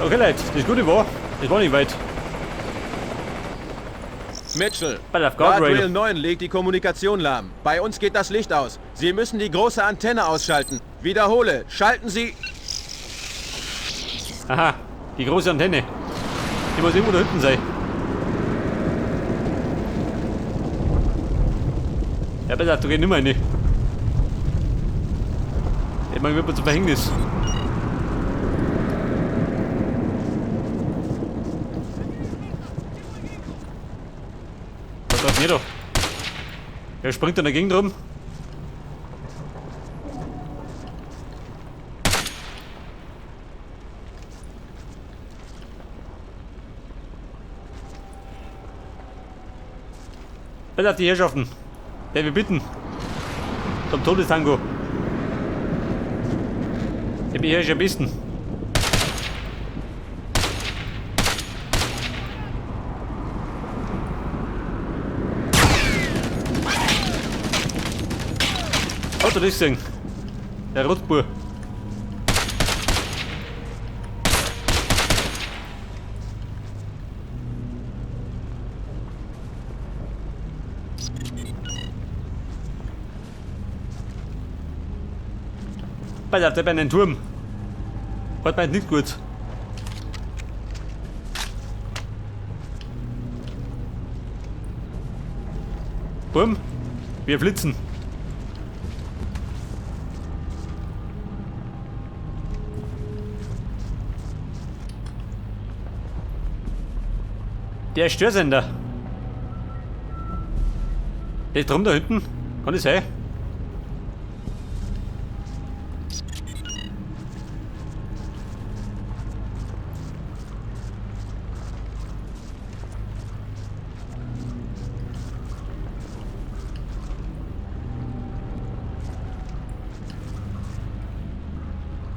Okay, Leute, das Gute war, das war nicht weit. Mitchell, Pass auf, Guardrail. Guardrail 9 legt die Kommunikation lahm. Bei uns geht das Licht aus. Sie müssen die große Antenne ausschalten. Wiederhole, schalten Sie... Aha, die große Antenne. Die muss irgendwo da hinten sein. Ja, pass auf, da geht nicht mehr rein. Ich meine, wird mir zum Verhängnis. Was treibt denn hier da? Wer springt da in der Gegend rum? Pass auf die Herrschaften. Der wir bitten. Zum Todestango. Ich bin hier schon am besten. Hat er das gesehen? Der Rotbur. Pass auf, der bei einem Turm. Hat mir nicht gut. Bumm, wir flitzen. Der Störsender. Der ist drum da hinten. Kann das sein?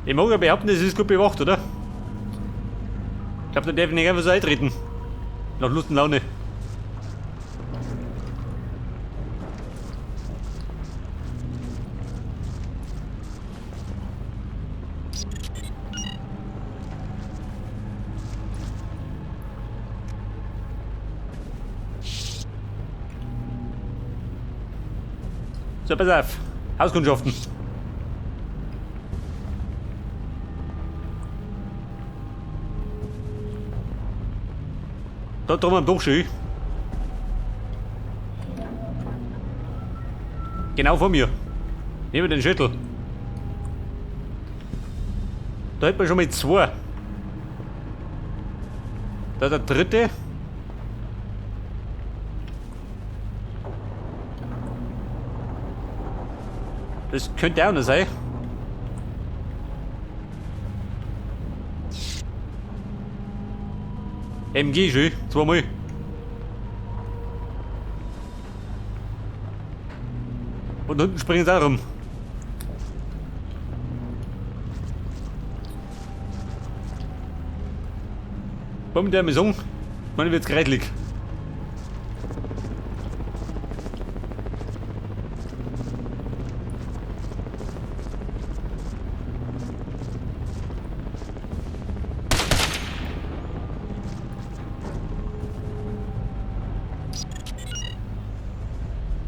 Ich mag ja behaupten, das ist gut bewacht, oder? Ich glaub, da darf ich nicht einfach so eintreten. Nach Lust und Laune. So, pass auf. Auskundschaften. Da drum am Dach schön. Genau vor mir. Neben den Schüttel. Da hätten wir schon mal zwei. Da der dritte. Das könnte auch noch sein. MG schön, zweimal. Und unten springen sie auch rum. Bumm, der Misung. Man wird's kreidlig.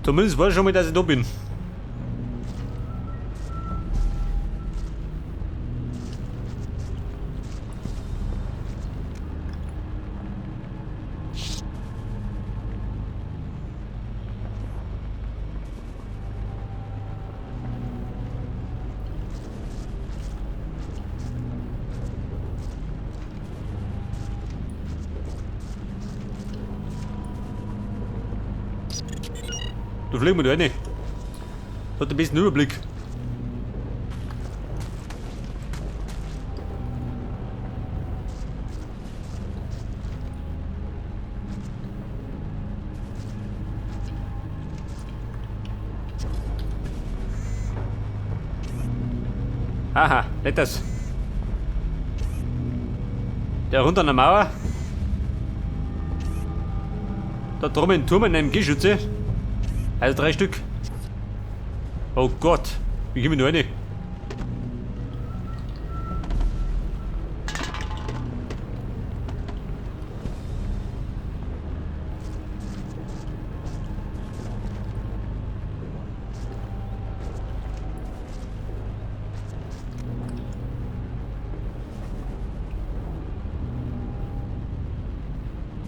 Zumindest weiß ich schon mal, dass ich da bin. Da fliegen wir da rein. Hat ein bisschen Überblick. Aha, nicht das. Der runter an der Mauer. Da drüben im Turm ein MG-Schütze. Also 3 Stück. Oh Gott, wie komme ich da rein?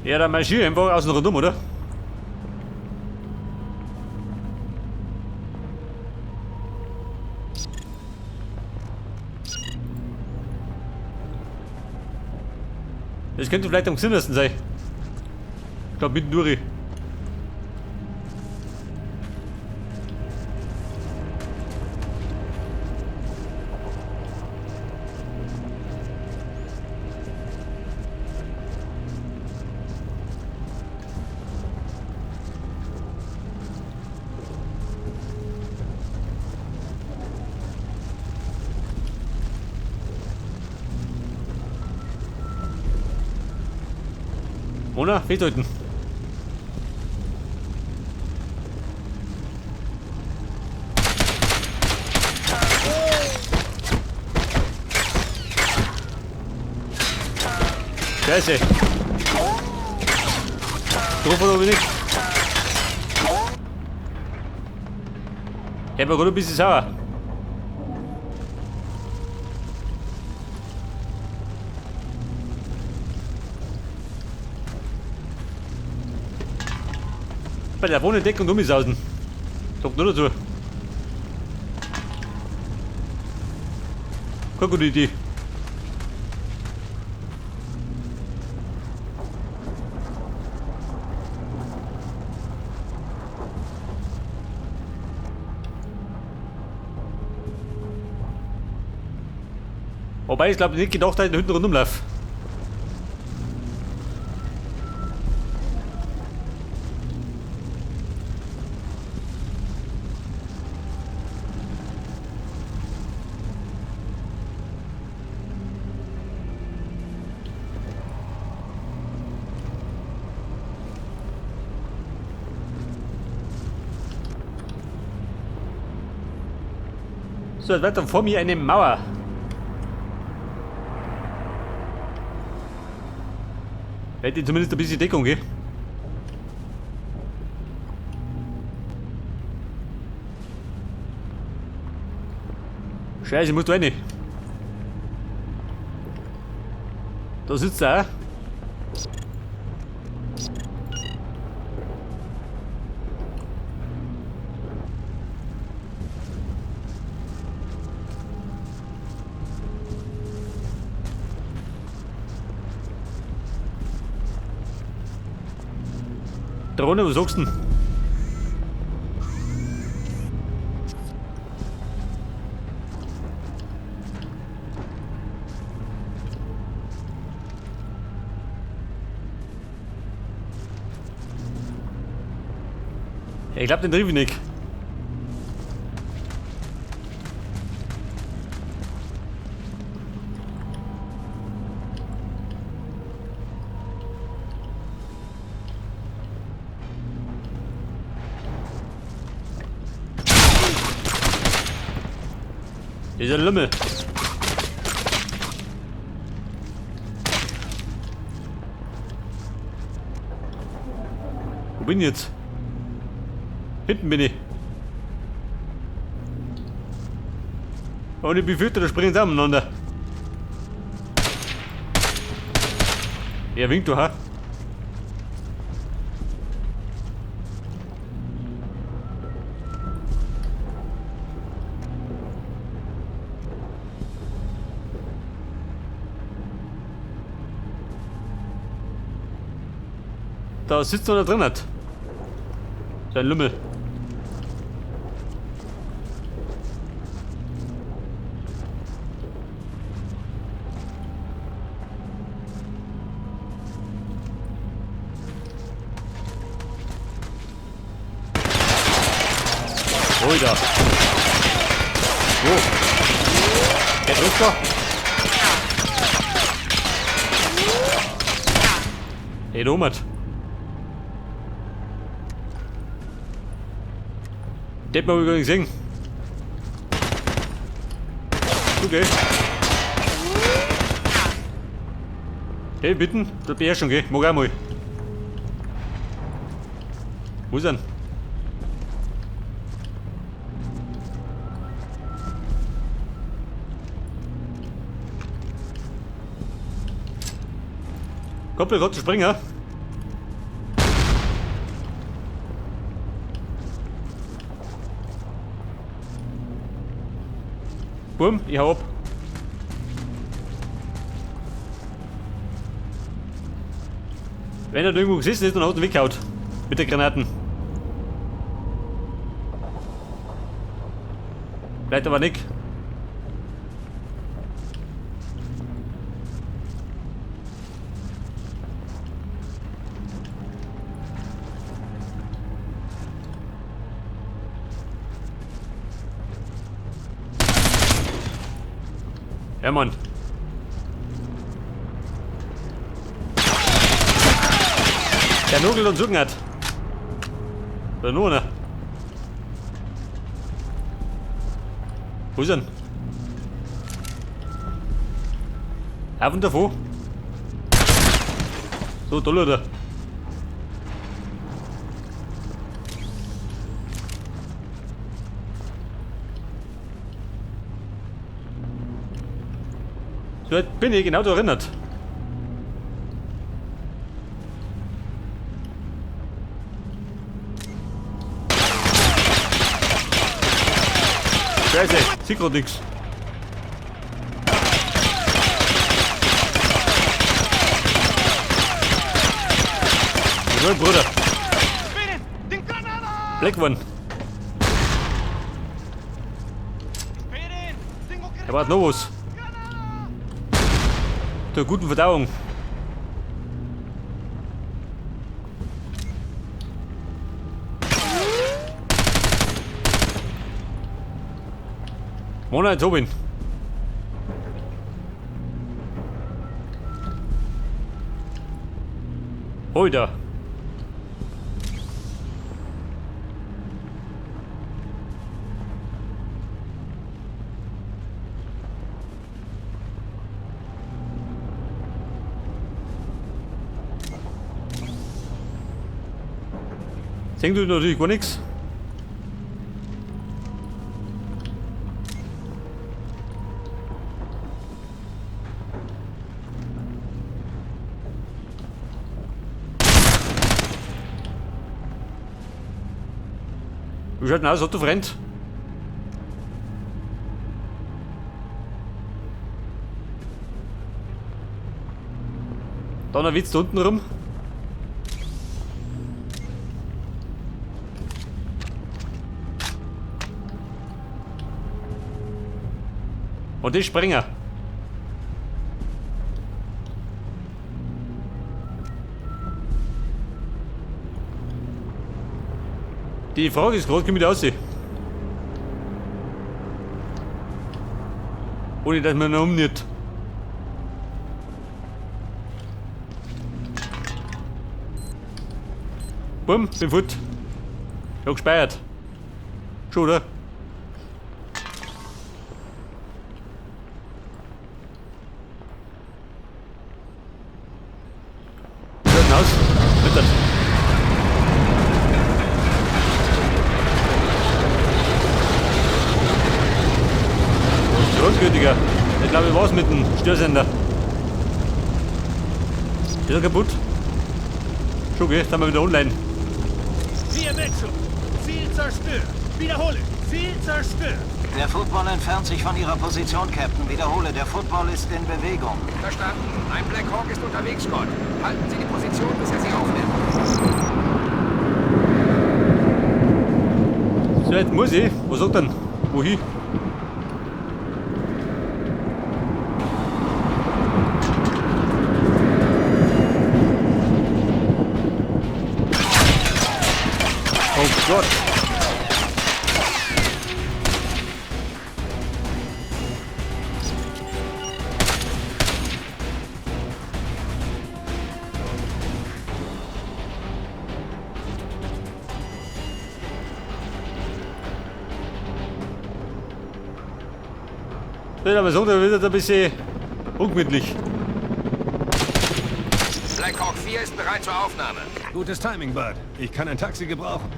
Ja, dann marschiere ich einfach außen rundum, oder? Das könnte vielleicht am gesündesten sein. Ich glaube, mitten durch. Oder? Festhalten. Scheiße. Getroffen habe ich nicht. Ich bin gerade ein bisschen sauer. Bei der Wohne Deckung um. Sagt nur dazu. Keine gute Idee. Wobei ich glaube nicht gedacht, dass ich da hinten rundum laufe. So, jetzt weiter vor mir eine Mauer. Hätte ich zumindest ein bisschen Deckung, gell? Scheiße, ich muss da rein. Da sitzt er auch. Drohne, was sagst du denn? Ich glaube, den triff ich nicht. Dieser Lümmel. Wo bin ich jetzt? Hinten bin ich. Und ich befürchte, da springen sie aneinander. Er winkt doch, ha? Da sitzt noch da drin hat. Sein Lümmel. Ruhiger. Wo? Der trifft doch. Hey, Domert. Den haben wir übrigens gesehen. Okay. Hey, bitten, da bin ich schon, gell? Mag auch mal. Wo ist er? Koppel, Gott zu springen, ja? Bumm, ich hau ab. Wenn er da irgendwo gesessen ist, dann hat er weggehauen. Mit der Granaten. Vielleicht aber nicht. Ja, Mann. Der Nugel und Sucken hat. Oder nur, ne? Wo ist er denn? Auf und davor. So, toll, oder? So, jetzt bin ich genau da erinnert. Scheiße, sieht grad nix. So, Bruder. Black One. Da war noch was. Zur guten Verdauung. Mona, Tobin. Hoi da. Sehen du natürlich gar nichts. Wie schaut denn aus? Hat der Freund? Da noch ein Witz da unten rum. Und die Springer. Die Frage ist gerade, komm ich da raus? Ohne dass man noch umnimmt. Bumm, bin fort. Ich hab gespeichert. Schon, oder? Ich glaube, ich war's mit dem Störsender. Ist er kaputt? Schon, gell? Jetzt sind wir wieder online. 4 Metro. Ziel zerstört. Wiederhole. Ziel zerstört. Der Football entfernt sich von Ihrer Position, Captain. Wiederhole, der Football ist in Bewegung. Verstanden. Ein Black Hawk ist unterwegs, Scott. Halten Sie die Position, bis er sie aufnimmt. So, jetzt muss ich. Was sagt denn? Wohin? Oh Gott! Aber so, da wird er ein bisschen ungemütlich. Black Hawk 4 ist bereit zur Aufnahme. Gutes Timing, Bud. Ich kann ein Taxi gebrauchen.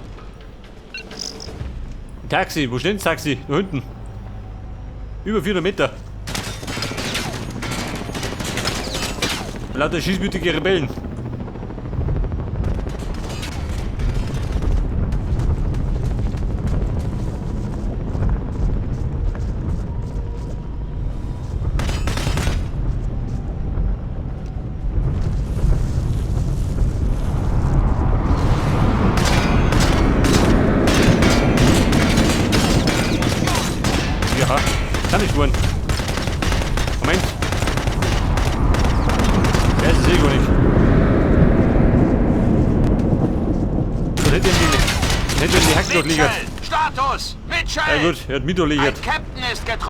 Ein Taxi? Wo steht das Taxi? Da hinten. Über 400 Meter. Lauter schießwütige Rebellen. Zusammengeschworen. Moment. Der ist es eh gar nicht. Dann hätte er die, hätte ihm die Hacken durchliegert. Mitchell! Status! Mitchell! Ja gut, er hat mich durchliegert. Ein Captain ist getroffen.